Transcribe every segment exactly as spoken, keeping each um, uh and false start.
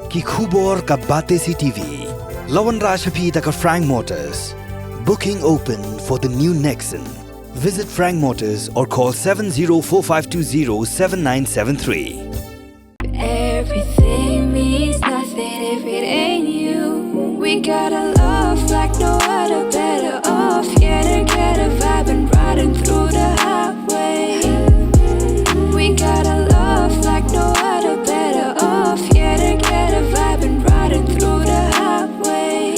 Ki khubor ka Batesi T V. La wanrah sha phi da ka Frank Motors. Booking open for the new Nexon. Visit Frank Motors or call seven zero four five two zero seven nine seven three. Everything means nothing if it ain't you. We got a love like no other, better off. Yeah, to get a vibe and riding through the highway. We got a love like no other, better off. Yeah, to get a vibe and riding through the highway.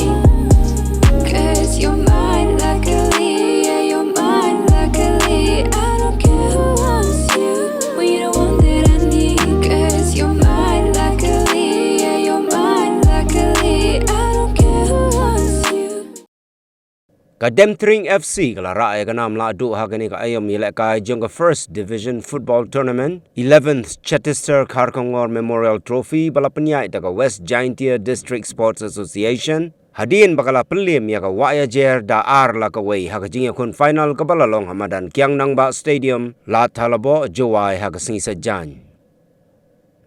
'Cause you're mine, luckily, yeah, you're mine, luckily. I don't care who wants you, when you're the one that I need. 'Cause you're mine, luckily, yeah, you're mine, luckily. I don't care who wants you. Ka Demtring F C ka la rah ïa ka nam lahduh ha kane ka aïom ïalehkai jong ka First Division Football Tournament, eleventh Chhattisgarh Kharkongor Memorial Trophy, ba la pynïaid da ka West Jaintia District Sports Association. Hadien ba ka la pynliem ïa ka Wahïajer da ar la kawei ha ka jingïakhun final kaba la long ha madan Kiang Nangbah Stadium, Ladthadlaboh, Jowai ha ka sngi Saitjaiñ.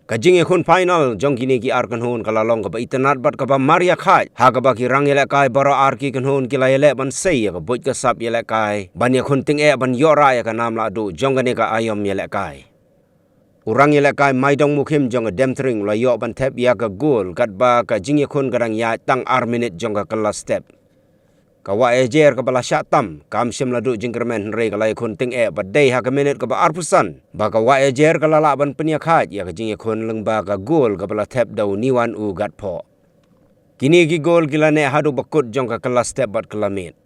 Ka jingïakhun final jong kine ki ar kynhun ka la long kaba itynnad bad kaba mar ïakhaid, ha kaba ki rangïalehkai baroh ar ki kynhun ki la ïaleh ban sei ïa ka buit ka sap ïalehkai ban ïakhun tyngeh ban ïoh rah ïa ka nam lahduh jong kane ka aïom ïalehkai. U rangïalehkai Maidong Mukhim jong ka Demtring u la ïoh ban thep ïa ka gol katba ka jingïakhun ka dang ïaid tang ar minit jong ka kylla step. Ka Wahïajer kaba la shah tam kam shym la duh jingkyrmen hynrei ka la ïakhun tyngeh ba dei ha ka minit kaba arphew san ba ka Wahïajer ka la lah ban pynïakhaid ïa ka jingïakhun lyngba ka gol kaba la thep da u Niwan U Gatphoh. Kine ki gol ki la neh haduh ba kut jong ka kylla step bad kylla miet.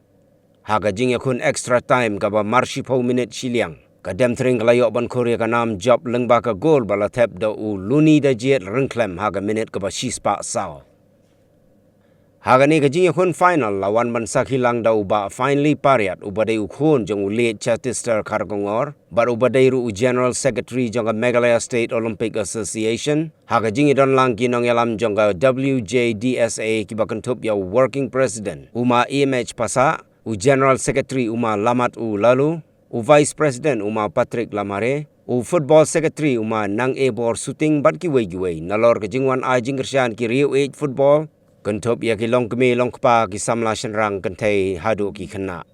Ha ka jingïakhun extra time kaba mar shiphew minit shiliang, ka Demtring ka la ïoh ban khur ïa ka nam jop lyngba ka gol ba la thep da u Luni Dajied Ryngkhlem ha ka minit kaba shispah saw. Ha kane ka jingïakhun final la wan ban sakhi lang da u Bah Finely Pariat uba dei u khun jong u late Chhattisgarh Kharkongor bad uba dei ruh u General Secretary jong ka Meghalaya State Olympic Association. Ha ka jingïadon lang ki nongïalam jong ka W J D S A kiba kynthup ïa u Working President u Ma E M H Passah, u General Secretary u Ma Lamat U Lalu, u Vice President u Ma Patrick Lamare, u Football Secretary u Ma Nang Ebor Suting bad kiwei kiwei, nalor ka jingwan ai jingkyrshan ki riew ïeit football, kynthup ïa ki longkmie longkpa, ki samla shynrang kynthei haduh ki khynnah.